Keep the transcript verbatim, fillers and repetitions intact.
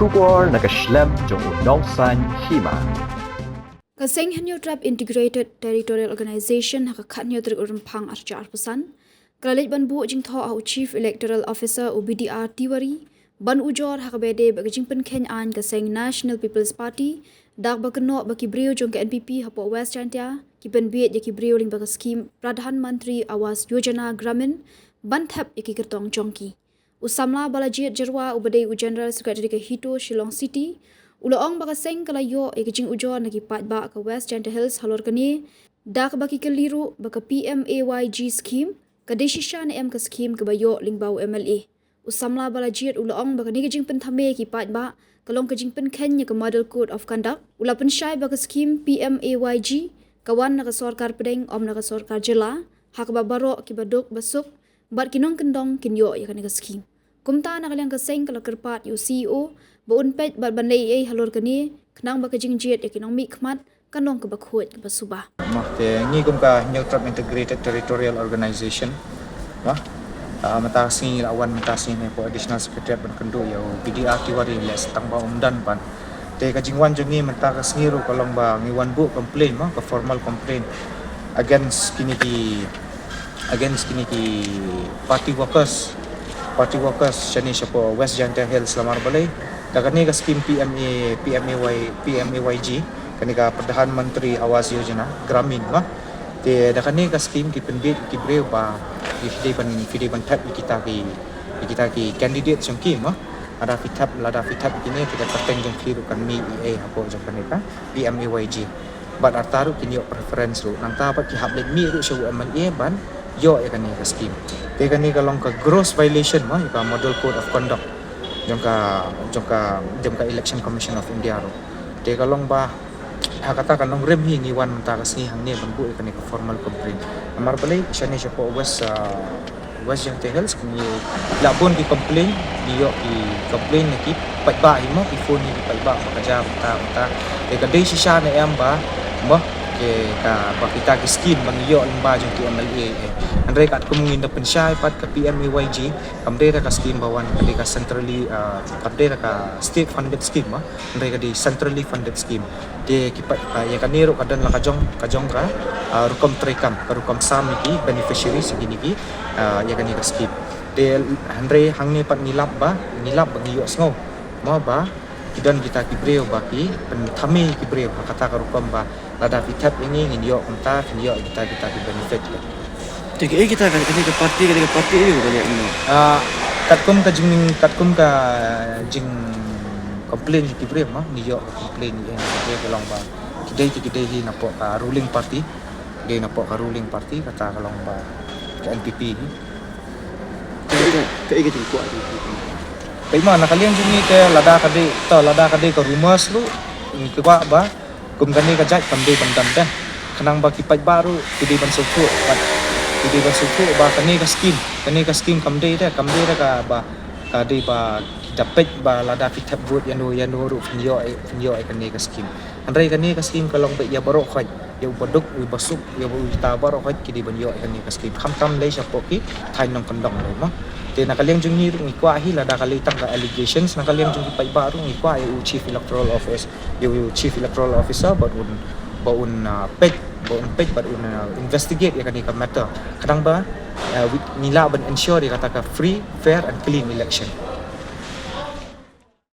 Khubor na ka shlem jong u nongsan hima. Ka seng Hynñiewtrep Integrated Territorial Organization ha ka khathynñiew tarik u Rymphang arhajar arphew san ka la leit ban buh jingthoh ha u Chief Electoral Officer u B D R Tiwari ban ujor ha kaba ïadei bad ka jingpynkheiñ aiñ ka seng National People's Party da kaba kynnoh ba ki briew jong ka N P P hapoh West Jaintia ki pynbiej ïa ki briew lyngba ka skhim Pradhan Mantri Awas Yojana Gramin ban thep ïa ki kyrtong jong ki. U samla Balajied Jyrwa uba dei u General Secretary ka HITO Shillong City u la ong ba ka seng ka la ïoh ïa ka jingujor na ki paidbah ka West Jaintia Hills halor kane da kaba ki kylli ruh ba ka P M A Y G skhim ka dei shisha ne em ka skhim kaba ïoh lyngba u M L A. U samla Balajied u la ong ba kane ka jingpynthame ïa ki paidbah ka long ka jingpynkheiñ ïa ka Model Code of Conduct. U la pynshai ba ka skhim P M A Y G ka wan na ka sorkar pdeng, ym na ka sorkar jylla, ha kaba baroh kiba duk ba suk bad ki nongkyndong kin ïoh ïa kane ka skhim. Kumta na ka liang ka seng ka la kyrpad ïa u C E O ba un peit bad ban leh ei ei halor kane khnang ba ka jingjied ïa ki nongmihkhmat kan long kaba khuid kaba suba. Mo, te ngi kum ka Hynñiewtrep Integrated Territorial Organization, mo, ah, mynta ka sngi la wan mynta ka sngi ne hapoh Additional Secretariat ban kynduh ïa u B D R Tiwari leh sa tang ba um don pat. Te ka jingwan jong ngi mynta ka sngi ruh ka long ba ngi wan buh complaint, mo, ka formal complaint against kine ki against kine ki party workers, party workers shane shapoh West Jaintia Hills, lamar balei da kane ka skhim P M A, P M A Y, P M A Y G, kane ka Pradhan Mantri Awas Yojana Gramin, mo. Te da kane ka skhim ki pynbiej ki briew ba ki dei ban, ki dei ban thep ïa kita ki, ïa kita ki candidate jong ki, mo. Lada phi thep, lada phi thep ïa kine, te ka kyrteng jong phi ruh kan mih ei ei hapoh jong kane ka P M A Y G. Bad arta ruh kin ïoh preference ruh. Nangta pat ki hap leit mih ruh sha u M L A ban ïoh ïa kane ka skhim. Te kane ka long ka gross violation, mo, ïa ka Model Code of Conduct jong ka, jong ka, jong ka Election Commission of India ruh. Te ka long ba ha kata ka nongrim hi ngi wan mynta ka sngi hangne ban buh ïa kane ka formal complaint. Namar balei shane shapoh West, ah, West Jaintia Hills, ngi la bun ki complain, ngi ïoh ki complain na ki paidbah hi, mo, ki phone na ki paidbah ba ka jia mynta mynta. Te ka dei shisha ne em ba, mo, ke ka ba kita ki skhim ba ngi ïoh lyngba jong ki M L A, eh. Hynrei katkum ngin da pynshai pat ka P M A Y G kam dei da ka skhim ba wan, ka dei ka centrally, ah, kam dei da ka state funded scheme, mo. Hynrei ka dei centrally funded scheme. Te ki pat, ah, ïa kane ruh ka don la ka jong, ka jong ka, ah, rukom treikam, ka rukom sam ïa ki beneficiaries ïa kine ki, ah, ïa kane ka skhim. Te hynrei hangne pat ngi lap ba, ngi lap ba ngi ïohsngew, mo, ba ki don kita ki briew ba ki pynthame ki briew ha kata ka rukom ba lada phi thep ïa ngi ngin ïoh kumta, phin ïoh kita, kita ki benefit. Te kaei kita, kane ka party, kane ka party aïu kane, mo? Ah, katkum ka jing, katkum ka jing complain jong ki briew, mo, ngi ïoh ka complain ïa ki briew ka long ba ki dei, ki dei hi napoh ka ruling party, ki dei napoh ka ruling party, kata ka long ba ka N P P hi. Te kaei ka jingkwah jong ki? Peit, mo, na ka liang jong ngi te lada ka dei, to lada ka dei ka rumors ruh ngi kwah ba kum kane ka jait kam dei ban don te. Khnang ba ki paidbah ruh ki dei ban sngewthuh, ba ki dei ban sngewthuh ba kane ka skhim, kane ka skhim kam dei te, kam dei te ka ba, ka dei ba da peit ba lada phi thep vote ïano ïano ruh phin ïoh, phin ïoh ïa kane ka skhim. Hynrei kane ka skhim ka long beit ïa baroh khoit, ïa u ba duk, u ba suk, ïa u ta baroh khoit ki dei ban ïoh ïa kane ka skhim. Khamtam lei shapoh ki thaiñ nongkyndong lei, mo. Te na ka liang jong ngi ruh ngi kwah hi lada ka lei tang ka allegations, na ka liang jong ki paidbah ruh ngi kwah ïa u Chief Electoral Office, ïa u Chief Electoral Officer ba un, ba un, ah, peit, ba un peit, ba un, ah, investigate ïa kane ka matter. Khnang ba, ah, wi-, ngi lah ban ensure ïa kata ka free, fair and clean election.